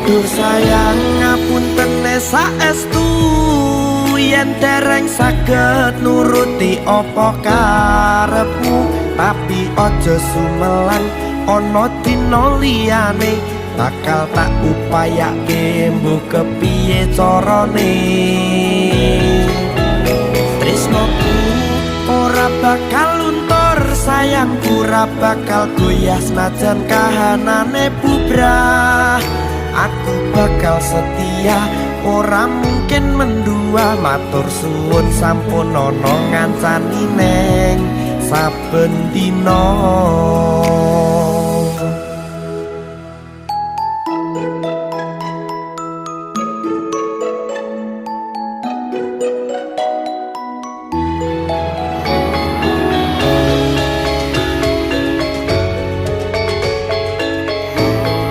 Duh sayang, ngapuntene saestu yen dereng saged nuruti apa karepmu, tapi aja sumelang, ana dina liyane bakal tak upayake, mbuh kepiye carane. Tresnoku ora bakal luntur, sayangku ora bakal goyah, senajan kahanane bubrah. Aku bakal setia, ora mungkin mendua. Matur suwun sampun ana ngancani neng saben dina.